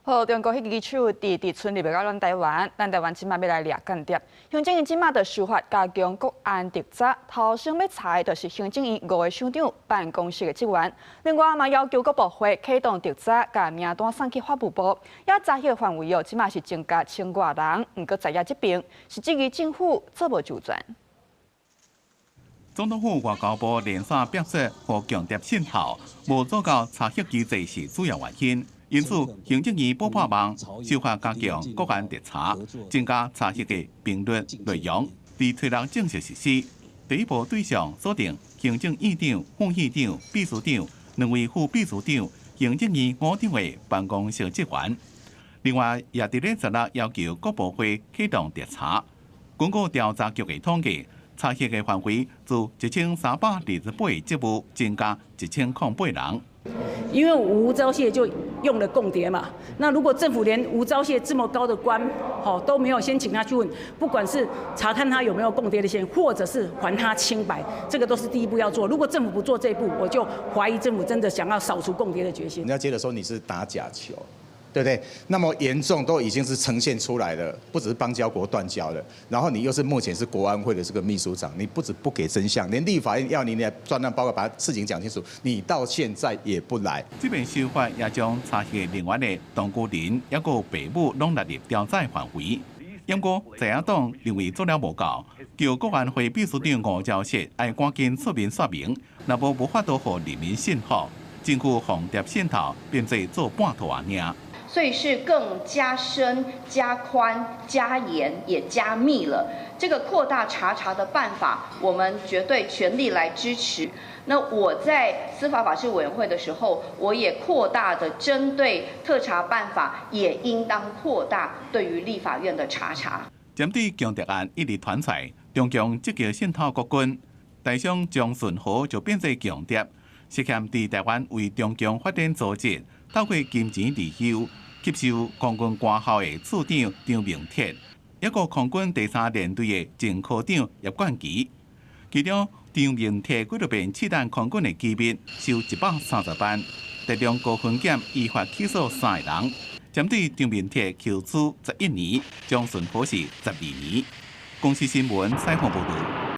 好，中國彼支手佇佇村入來到咱台灣，咱台灣這馬欲來掠間諜。行政院這馬就修法加強國安調查，頭先欲查的就是行政院五个首長辦公室的職員。另外嘛要求國部會啟動調查，共名單送去法務部。也查彼個範圍哦，這馬是增加千外人，毋過在野這邊是質疑政府做無周全。總統府外交部連續表示，予共諜滲透，無做到查核機制是主要原因。因此，行政院補破網，修法加強國安調查，增加查核的頻率內容，佇推動正式實施。第一步對象鎖定行政院長、副院長、秘書長兩位副秘書長、行政院五長的辦公室職員。另外，也佇咧十六要求國部會啟動調查。根據調查局的統計，查核的範圍自1328個職務增加1008人。因為吳釗燮就用了共諜嘛，那如果政府連吳釗燮這麼高的官，吼都沒有先請他去問，不管是查看他有沒有共諜的嫌疑，或者是還他清白，這個都是第一步要做。如果政府不做這一步，我就懷疑政府真的想要掃除共諜的決心。人家覺得說你是打假球，對不對？那麼嚴重都已經是呈現出來了，不只是邦交國斷交了，然後你又是目前是國安會的這個秘書長，你不止不給真相，連立法院要你來專案報告把事情講清楚，你到現在也不來。這遍修法也將查核人員的同居人抑閣爸母攏納入調查範圍。不過在野黨認為做了無夠，叫國安會秘書長吳釗燮愛趕緊出面說明，若無無法度予人民信服，政府防諜滲透變做做半套仔爾。所以是更加深、加寬、加嚴，也加密了。這個擴大查查的辦法，我們絕對全力來支持。那我在司法法制委員會的時候，我也擴大的針對特查辦法，也應當擴大對於立法院的查查。針對共諜案一直傳出來，中共積極滲透國軍，台商張順和就變做共諜，涉嫌佇台灣為中共發展組織，透過金錢利誘，吸收空軍官校的處長張明鐵，抑閣空軍第三聯隊的前科長葉冠其，其中張明鐵幾落遍刺探空軍的機密，收130萬，台中高分檢依法起訴三個人，針對張明鐵求處11年，張順和是12年。公視新聞採訪報導。